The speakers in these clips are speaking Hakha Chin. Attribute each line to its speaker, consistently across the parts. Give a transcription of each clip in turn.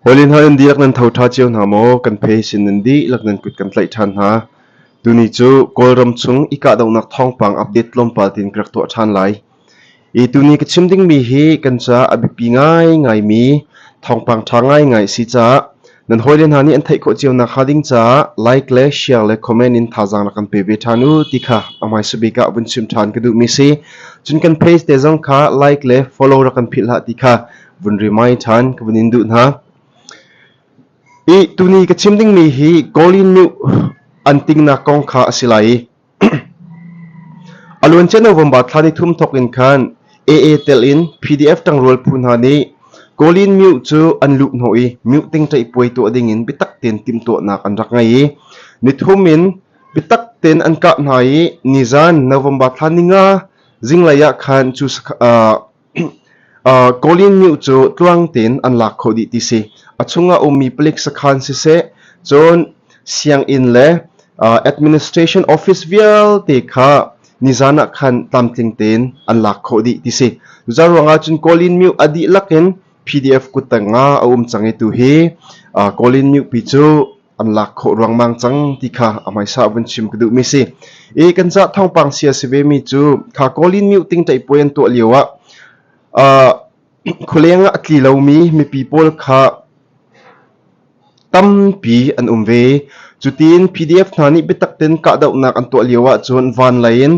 Speaker 1: Hawile hna nan dihlak nan tho ṭha cio hna maw? Kan phe sin nan dihlak nan kut kan tlaih ṭhan hna. Tuni cu Kawlram chung i kahdohnak thawngpang update tlawmpal tiin ka rak tuah ṭhan lai. I tuni ka chim dingmi hi kan caah a biapi ngaingaimi thawngpang ṭha ngaingai a si caah nan hawile hna nih an theih khawh cio nakhnga ding caah like le share le comment in thazaang rak kan pe ve ṭhan u ti kha a hmaisa bik ah vun chim ṭhan ka duhmi si. Cun kan page te zong kha like le follow rak kan philh hlah ti kha vun remind ṭhan ka vun in duh hna. I tuni ka chim dingmi hi Kawlin nih an tingnak kong kha a si lai i a luancia November thla ni thum thawk in khan AA telh in PDF ṭangrual phu hna nih Kawlin Myu cu an luh hnawh i Myu tingṭaih puai tuah ding in biatak tein timhtuahnak an rak ngei i nithum in biatak tein an kah hna i nizan November thla ninga zinglei ah khan cu Kawlin myu cu tluang tein an lak khawh dih ti si. A chungah ummi palik sakhan siseh, cun sianginn le administration office vialte kha nizan ah khan tlamtling tein an lak khawh dih ti si. Cucaah ruangah cun Kawlin myu a dihlak in PDF kuttang ah a um cang i tuhi Kawlin myupi cu an lak khawh ruangmang cang ti kha a hmaisa vun chim ka duhmi si. I kan cah thawngpang sia si ve mi cu kha Kawlin myu tingṭaih puai an tuah lio ah khualeng ah a tli lomi mipi pawl kha tampi an um ve. Cutin PDF hna nih biatak tein kahdohnak an tuah lio ahcun van lei in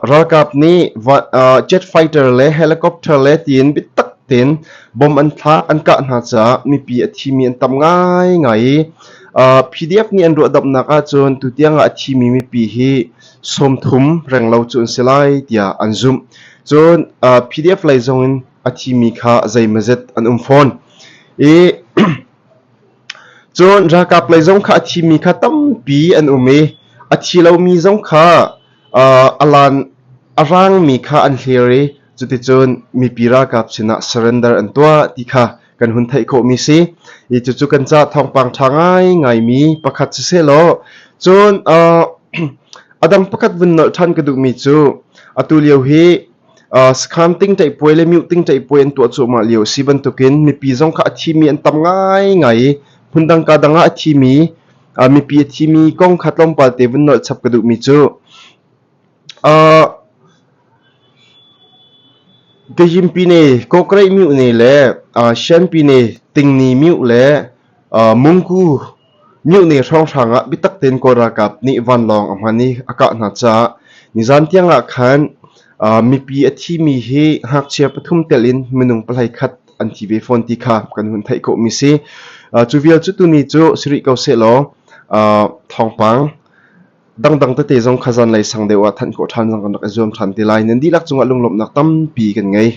Speaker 1: ralkap nih jet fighter le helicopter le tiin biatak tein bomb an thlak an kah hna caah mipi a thimi an tam ngaingai i PDF nih an ruahdamhnak ahcun tutiang ah a thimi mipi hi 30 renglo cu an si lai tiah an zumh. Cun PDF lei zong in a thimi kha zeimawzet an um fawn. I Cun ralkap lei zong kha a thimi kha tampi an um i a thi lomi zong kha a lan a rangmi kha an hlir i cuticun mipi ralkap sinah surrender an tuah ti kha kan hun theih khawhmi si. I cucu kan caah thawngpang ṭha ngaingaimi pakhat sisehlaw cun a dang pakhat vun nolh ṭhan ka duhmi cu atu lio hi Sakhan tingṭaih puai le myu tingṭaih puai an tuah cuahmah lio a si bantukin mipi zong kha a thimi an tam ngaingai i hmundang ka dang ah a thimi mipi a thimi kong kha tlawmpal te vun nolh chap ka duhmi cu Kayinpine, Kawkreih myone le Shanpine, Tingni myu le Mungku Myone hrawnghrang ah biatak tein Kawl ralkap nih vanlawng a hman i a kah hna caah nizan tiang ah khan mipi a thimi hi ngakchia pathum telh in minung 11 an thi ve fawn ti kha kan hun theih khawhmi si. Cu vial cu tuni cu si rih ko sehlaw thawngpang dangdang tete zong kha zanlei sang deuh ah thanh khawh ṭhan zong kan rak i zuam ṭhan te lai. Nan dihlak cungah lunglawmhnak tampi kan ngei.